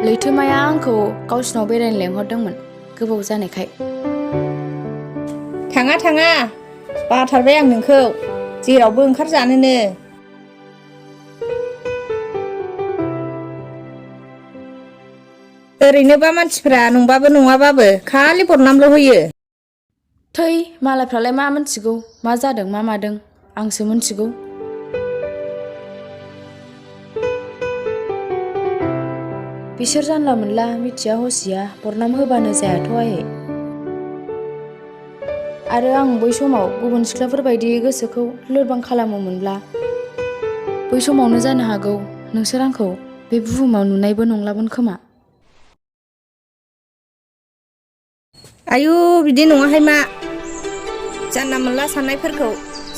लैथोमाया आंखौ गावसिनाव बेरायनो लेंहरदोंमोन गोबाव जानायखाय। थाङा थाङा बाथारबाय आं नोंखौ जेरावबो ओंखारजानोनो। ओरैनोबा मानसिफ्रा नंबाबो नङाबाबो खालि बदनामल' होयो। थै मालायफ्रालाय मा मिथिगौ मा जादों मा मादों आंसो मिथिगौ। बिसोर जानला मोनला मिथिया हसिया बदनाम होबानो जायाथ' आयै। आरो आं बै समाव गुबुन सिख्लाफोरबायदि गोसोखौ लोरबां खालामोमोनब्ला बै समावनो जानो हागौ नोंसोर आंखौ बे बुहुमाव नुनायबो नंलामोन खोमा। आयु बिदि नङाहाय मा जानला मोनला साननायफोरखौ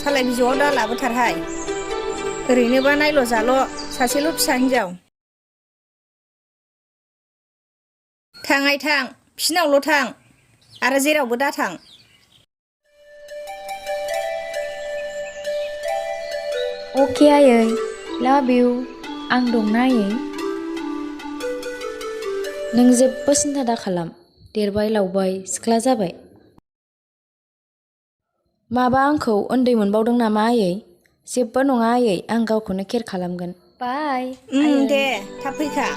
सालाय बिजौआव दा लाबोथारहाय। ओरैनोबा नायल' जाल' सासेल' फिसा हिनजाव। थाङाय थां बिसिनावल' थां आरो जेरावबो दाथां। अके आयै लाभ इउ आं दंना आयै। नों जेबो सिन्था दाखालाम देरबाय लावबाय सिख्ला जाबाय। माबा आंखौ उन्दै मोनबावदों नामा आयै? जेबो नङा आयै आं गावखौनो केयार खालामगोन। बाय आयै। दे थाब फैखा।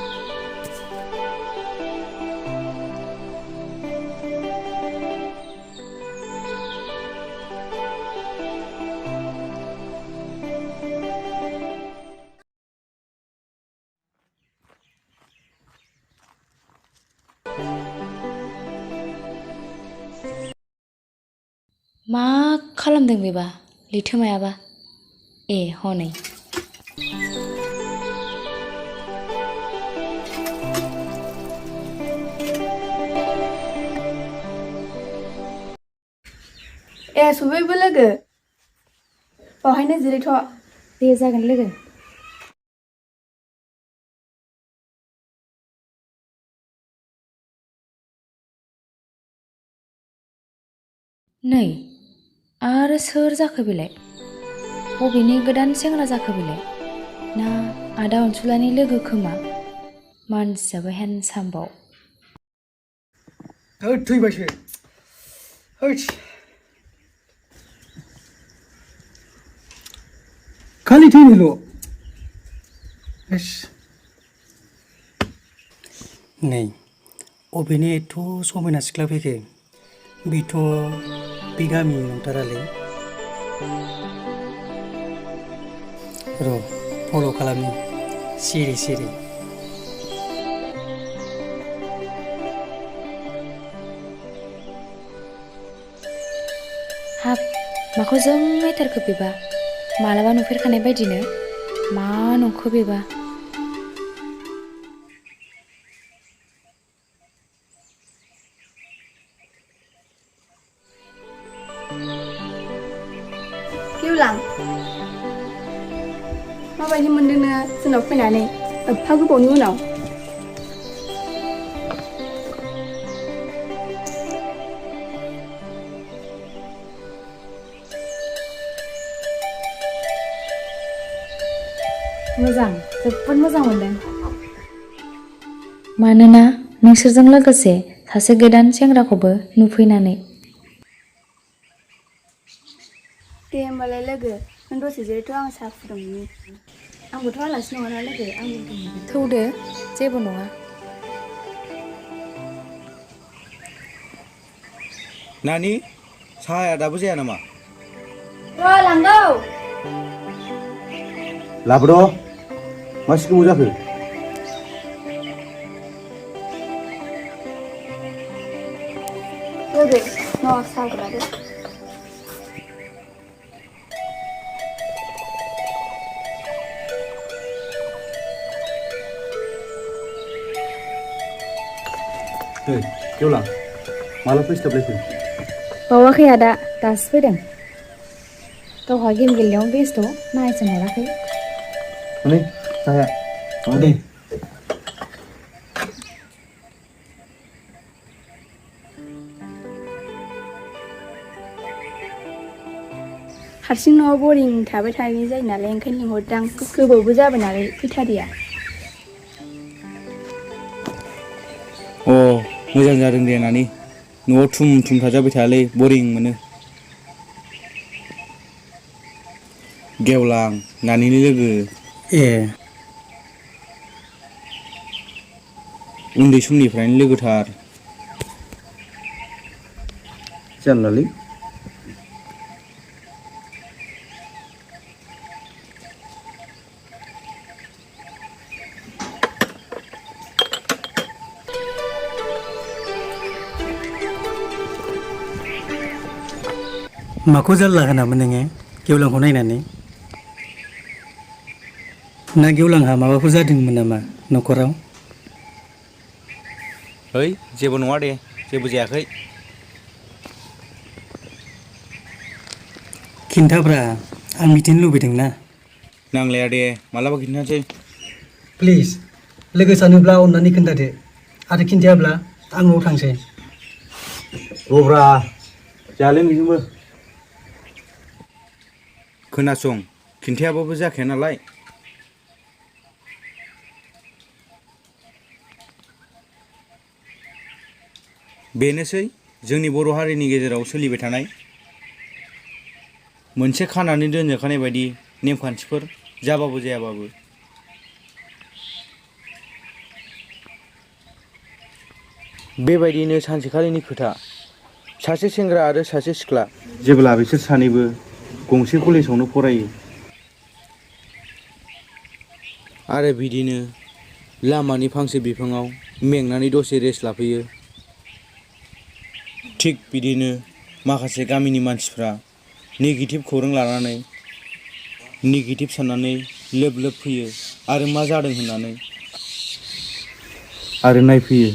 मा खालामदों बेबा लैथोमायाबा? ए हनै। ए सफैबायबो लोगो बावहायनो जिरायथ'। दे जागोन लोगो। नै आरो सोर जाखो बेलाय? बबेनि गोदान सेंग्रा जाखो बेलाय? ना आदा अनसुलानि लोगो खोमा? मानसियाबो हेन्डसामबाव। होद थैबायसो होद खालि थैनोल'। नै अबेनि एथ' समायना सिख्ला फैखो? बेथ' बे गामिनि नंथारालै। र' फल' खालामनि सिरि सिरि। हाब माखौ जोंनायथारखो बेबा? मालाबा नुफेरखानाय बायदिनो। मा नंखो बेबा? गेवलां माबायदि मोनदों नोङो जोंनाव फैनानै एफा गोबावनि उनाव? मोजां जोबोद मोजां मोनदों। मानोना नोंसोरजों लोगोसे सासे गोदान सेंग्राखौबो नुफैनानै। दे होमबालाय लोगो नों दसे जिरायथ' आं साहा फुदुंनि। आंबोथ' आलासि नङाना लोगो आंबो थौदो जेबो नङा। नानि साहाया दाबो जाया नामा? र' लांगौ। लाबोद' मा सिखोबाव जाखो? लोगो साहाखौ लादो। गेवलां माला फैस्लाबलायखो? बावाखै आदा दासो फैदों। गावहा गेम गेलेनायाव बेस्थ' नायसो हराखै। हनै साहाया औ दे। हारसिं न'आव बरिं थाबाय थानाय जायो नालाय ओंखायनो लिंहरदां गोबावबो जाबाय नालाय फैथारिया। अ मोजां जादों दे नानि न'आव थुम थुम थाजाबाय थायालै बरिं मोनो गेवलां नानिनि लोगो ए उन्दै समनिफ्रायनो लोगोथार जारलालै माखौ जारला होनामोन नोङो गेवलांखौ नायनानै ना गेवलांहा माबाफोर जादोंमोन नामा न'खराव ओइ जेबो नङा दे जेबो जायाखै खिन्थाब्रा आं मिथिनो लुबैदों ना नांलाया दे मालाबा खिन्थानोसै प्लिज लोगो सानोब्ला अननानै खोन्थादो आरो खिन्थायाब्ला आं न'आव थांसै रब्रा जायालै नोंजोंबो खोनासं खिन्थायाबाबो जाखाया नालाय बेनोसै जोंनि बर' हारिनि गेजेराव सोलिबाय थानाय मोनसे खानानै दोनजोबखानाय बायदि नेमखान्थिफोर जाबाबो जायाबाबो बेबायदिनो सानसेखालिनि खोथा सासे सेंग्रा आरो सासे सिख्ला जेब्ला बिसोर सानैबो गंसे कलेजावनो फरायो आरो बिदिनो लामानि फांसे बिफाङाव मेंनानै दसे रेस्ट लाफैयो थिग बिदिनो माखासे गामिनि मानसिफ्रा नेगेटिभ खौरां लानानै नेगेटिभ साननानै लोब लोब फैयो आरो मा जादों होननानै आरो नायफैयो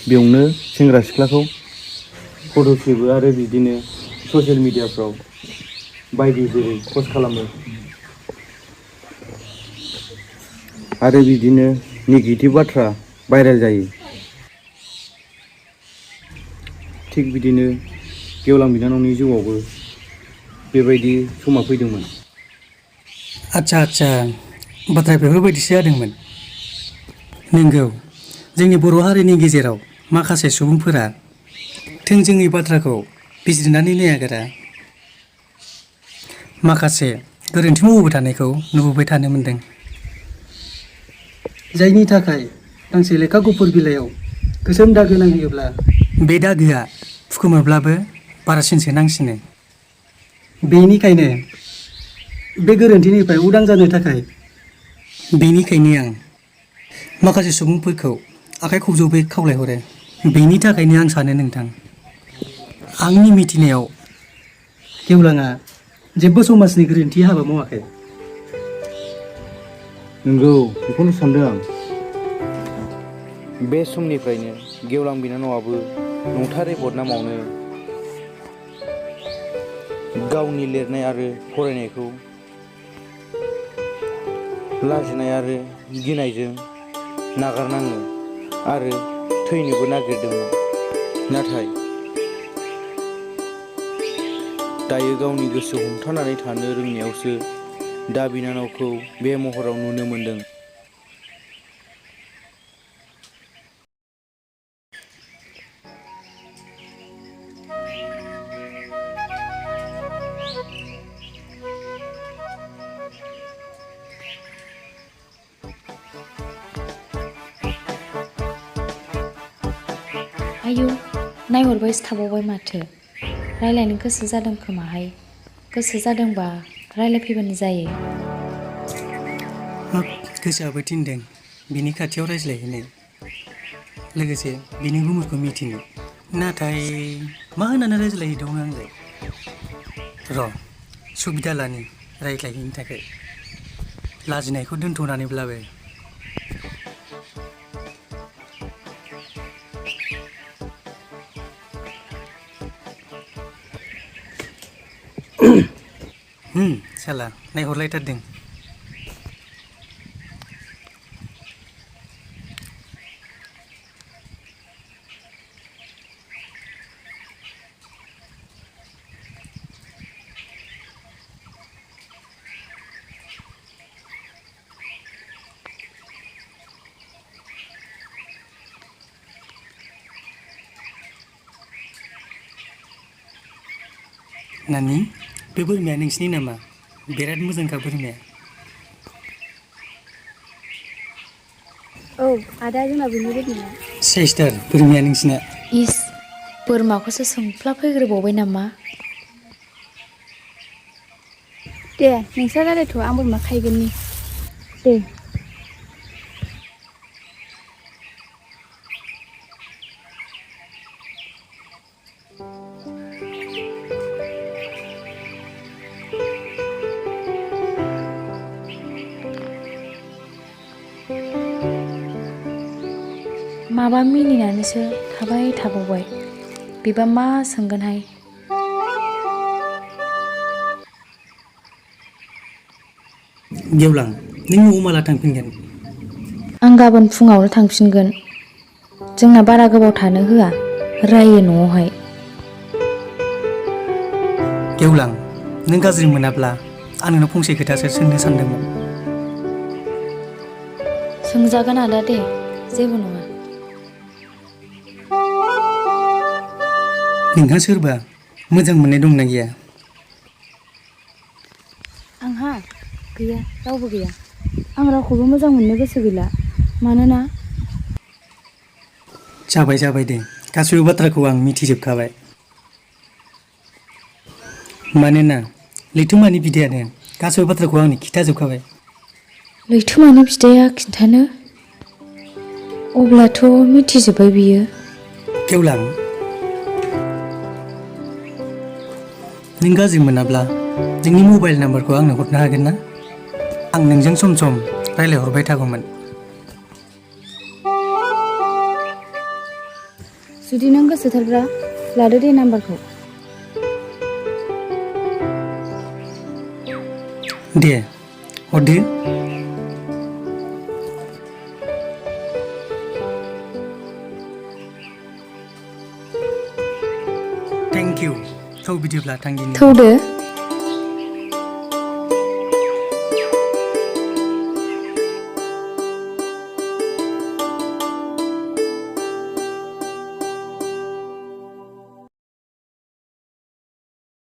बेयावनो सेंग्रा सिख्लाखौ फट' खेबो आरो बिदिनो ससियेल मिडियाफ्राव बायदि जेरै पस्ट खालामो आरो बिदिनो नेगेटिभ बाथ्रा भाइरेल जायो थिग बिदिनो गेवलां बिनानावनि जिउआवबो बेबायदि समा फैदोंमोन आच्छा बाथ्राया बेफोरबायदिसो जादोंमोन नंगौ जोंनि बर' हारिनि गेजेराव माखासे सुबुंफोरा थोंजोङै बाथ्राखौ बिजिरनानै नायागारा माखासे गोरोन्थि मावबोबाय थानायखौ नुबोबाय थानो मोनदों जायनि थाखाय गांसे लेखा गुफुर बिलाइयाव गोसोम दागो नांहोयोब्ला बे दागोआ फुखोमोब्लाबो बारासिनसो नांसिनो बेनिखायनो बे गोरोन्थिनिफ्राय उदां जानो थाखाय बेनिखायनो आं माखासे सुबुंफोरखौ आखाइ खबजबै खावलायहरो बेनि थाखायनो आं सानो नोंथां आंनि मिथिनायाव गेवलाङा जेबो समाजनि गोरोन्थि हाबा मावाखै नंगौ बेखौनो सानदों आं बे समनिफ्रायनो गेवलां बिनानावाबो नंथारै बदनामावनो गावनि लिरनाय आरो फरायनायखौ लाजिनाय आरो गिनायजों नागारनाङो आरो थैनोबो नागिरदोंमोन नाथाय दायो गावनि गोसो हमथानानै थानो रोंनायावसो दा बिनानावखौ बे महराव नुनो मोनदों आयौ नायहरबायसो थाबावबाय माथो रायलायनो गोसो जादों खोमाहाय गोसो जादोंबा रायलायफैबानो जायो गोसोआबो थिनदों बिनि खाथियाव रायज्लायहैनो लोगोसे बिनि गुमुरखौ मिथिनो नाथाय मा होननानै रायज्लायहैदावनो आंलाय र' सुबिदा लानि रायज्लायहैनो थाखाय लाजिनायखौ दोनथ'नानैब्लाबो साला नायहरलायथारदों नानि बे बोरमाया नोंसिनि नामा? बिराद मोजांखा बोरमाया। औ आदा जोंना बेनि बोरमाया। साइसथार बोरमाया नोंसिना। इस बोरमाखौसो सोंफ्ला फैग्रोबावबाय नामा? दे नोंस्रा रायलायथ' आं बोरमा खायगोननि। दे माबा मिनिनानैसो थाबाय थाबावबाय। बेबा मा सोंगोनहाय? गेवलां नों न'आव माला थांफिनगोन? आं गाबोन फुङावनो थांफिनगोन। जोंना बारा गोबाव थानो होआ, रायो न'आवहाय। गेवलां नों गाज्रि मोनाब्ला आं नोंनाव फंसे खोथासो सोंनो सानदोंमोन। सोंजागोन आदा दे, जेबो नङा। नोंहा सोरबा मोजां मोननाय दंना गैया? आंहा गैया, रावबो गैया। आं रावखौबो मोजां मोननो गोसो गैला। मानोना जाबाय दे, गासैबो बाथ्राखौ आं मिथिजोबखाबाय। मानोना लैथोमानि बिदायानो गासैबो बाथ्राखौ आंनो खिथाजोबखाबाय। लैथोमानि बिदाया खिन्थानो? अब्लाथ' मिथिजोब्बाय बियो। गेवलां नों गाज्रि मोनाब्ला नोंनि मबाइल नाम्बारखौ आंनो हरनो हागोन ना? आं नोंजों सम सम रायलायहरबाय थागौमोन। जुदि नों गोसोथारब्ला लादो दे नाम्बारखौ। दे हरदो। Thank you. थौ बिदिब्ला थांदिनि। थौदो।